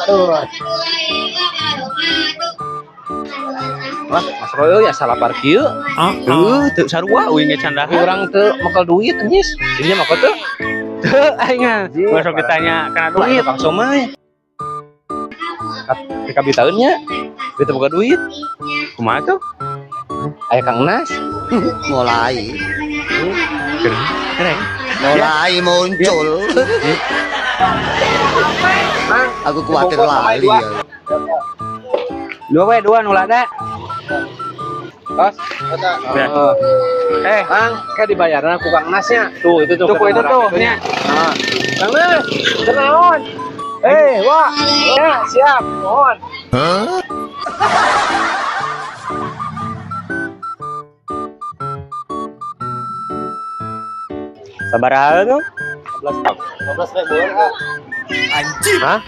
Aduh. Wah, masuk euy asa lapar kieu. Teu sarua uing ge can Tapi dahar. urang teu mekel duit anjis. Jadinya mah teu. Teu aing mah. Besok ditanya kana Duit duit. Kang Somai. PKB tahunnya. Duit boga duit. Kumaha tuh? Aya Kang Nas. Mulai Keren. mulai muncul. Aku khawatir Dibungkus sama lali dua. ya. Dua we dua nu lada. Tos. Ya. Oh. Eh, Kang, kayak dibayarna ku Kang Nasnya. Tuh, itu tuh. tuh ku itu tuh nya. Nah. Kang Nas, kenaon? Eh, wah. Ya, siap. Mohon. Sabaraha tuh? 15 ribu. Hah?